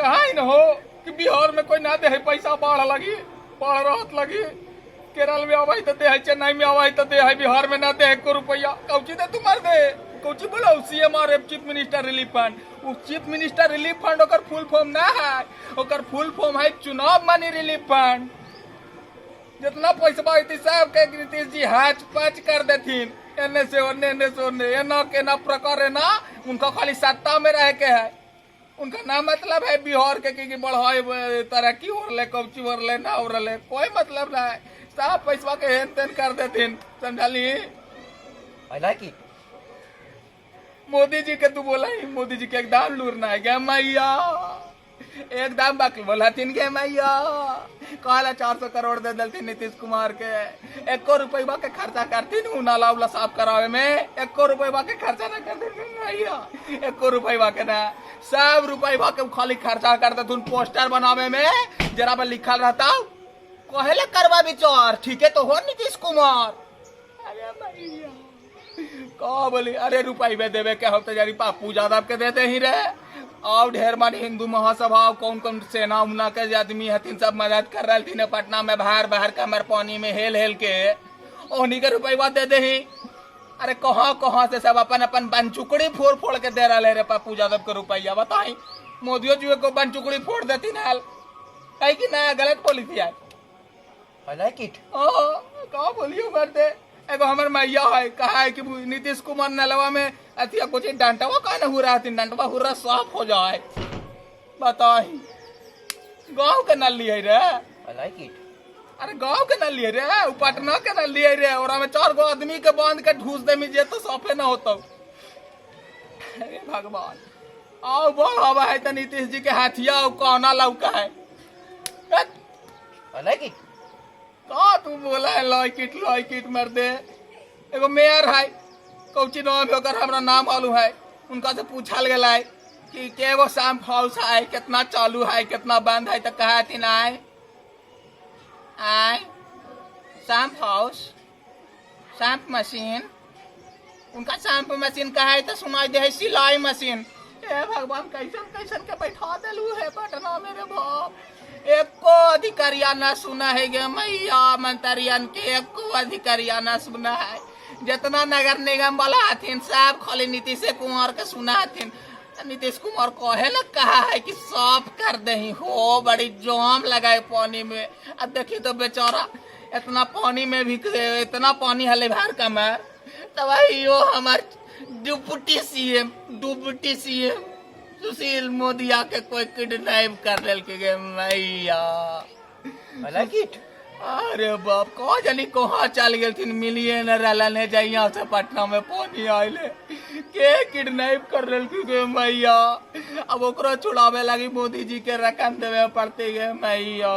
कहा ही न हो कि बिहार में कोई ना दे है पैसा, बाढ़ लगी, बाढ़ राहत लगी, केरल में आवा तो दे है, चेन्नई में आवा तो दे है, बिहार में ना दे है को रुपया। कौची दे तुम्हार दे, कौची बोला CM R F chief minister relief fund. उ चीफ मिनिस्टर रिलीफ फंड ओकर फुल फॉर्म ना है, ओकर फुल फॉर्म है चुनाव मनी रिलीफ फंड। जितना पैसा अती सब के नीतीश जी हाच पाच कर देथिन, एने से ओने, एने से ओने, एना के ना प्रकार एना। उनका खाली सत्ता में रह के है, उनका ना मतलब है बिहार के कि बढ़ाई तरक्की हो रहा, कौची हो रहा ना हो रहा, कोई मतलब ना है। सब पैसा के हेन तेन कर देथिन, समझाली? I like it. Modi ji के तू बोला ही, मोदी जी के एकदम लूर ना है गे मैया, एकदम बकल बोला तीन गे मैया। कहला 400 करोड़ दे दलती नीतीश कुमार के, एको रुपया के खर्चा करती नु नाला उला साफ करावे में, एको रुपया के खर्चा ना कर देती मैया, एको रुपया के ना, सब रुपया के खाली खर्चा कर देथुन पोस्टर बनावे में, जरा पर लिखल रहता कहेले करवा विचार, ठीक है तो हो नीतीश कुमार। अरे भैया का बोली, अरे रुपये देवे के हम तो जारी पप्पू यादव के देते ही रहे, और ढेर मानी हिंदू महासभा कौन कौन सेना उना के आदमी हथिन सब मदद कर रहे थी पटना में, बाहर बाहर कमर पानी में हेल हेल के ओनी के रुपये दे दे ही। अरे कहाँ कहाँ से सब अपन अपन बनचुकड़ी फोड़ फोड़ के दे रहे रे पप्पू यादव के रुपया, बताई मोदियो जी को बनचुकड़ी फोड़ देती ना, है कि ना? गलत बोली थी यार। I like it. ओ का बोलियो मर दे। एगो हमर मैया है, कहा है कि नीतीश कुमार नलवा में अथी कुछ डंटवा का न हो रहा थी, डंटवा हो रहा साफ हो जाए, बताई गांव के नल लिए रे। I like it. अरे गांव के नल लिए रे, उ पटना के नल लिए रे, और हमें 4 गो आदमी के बांध के ठूस दे जे तो साफे ना होता। अरे भगवान, आओ बड़ हवा है तो नीतीश जी के हाथिया और कौना लौका है। I like it. का तू बोला है लाइक it, like it मर दे। एगो मेयर है, कौची नाम है ओकर, हमरा नाम मालूम है, उनका से पूछल गेल है कि केगो सांप हाउस है, कितना चालू है, कितना बंद है, तो कहा थी आए आए सांप हाउस सांप मशीन, उनका सांप मशीन कहा है तो सुनाई दे है सिलाई मशीन। ए भगवान, कैसन कैसन के बैठा दिलू है पटना मेरे बाप। एको अधिकारिया ना सुना है गे मैया, मंतरियन के एको अधिकारिया ना सुना है। जितना नगर निगम वाला हथिन सब खाली नीतीश कुमार के सुना हथिन। नीतीश कुमार कहे ना कहा है कि साफ कर दही हो, बड़ी जाम लगाए पानी में। अब देखिए तो बेचारा इतना पानी में भी, इतना पानी हले बाहर कमर, तब यो हमार डिप्टी सीएम सुशील मोदी आके कोई किडनैप कर लेल के गे मैया। I like it. अरे बाप, कहाँ जानी कहाँ चल गेलथिन, मिलिए न रहलन है जहिया से पटना में पानी आइले, के किडनैप कर लेल गे मैया। अब ओकरो छुड़ावे लगी मोदी जी के रकम देवे पड़ती गे मैया।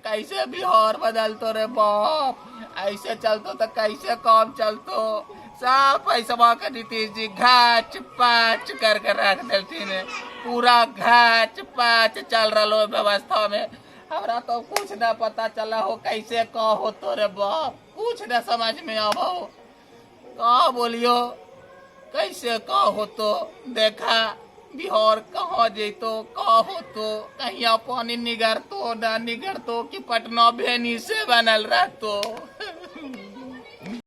कैसे बिहार बदलतो रे बाप, ऐसे चलतो तो कैसे काम चलतो। सब पैसा के नीतीश जी घाच पाच करके रख देलथिन, पूरा घाच पाच चल रहा हो व्यवस्था में। हमरा तो कुछ न पता चला हो कैसे का हो तो रे बाप, कुछ न समझ में आवा हो, का बोलियो कैसे का हो तो। देखा बिहार कहाँ जैतो का हो तो, कहीं पानी निगरतो ना निगरतो कि पटना भेनी से बनल रहतो।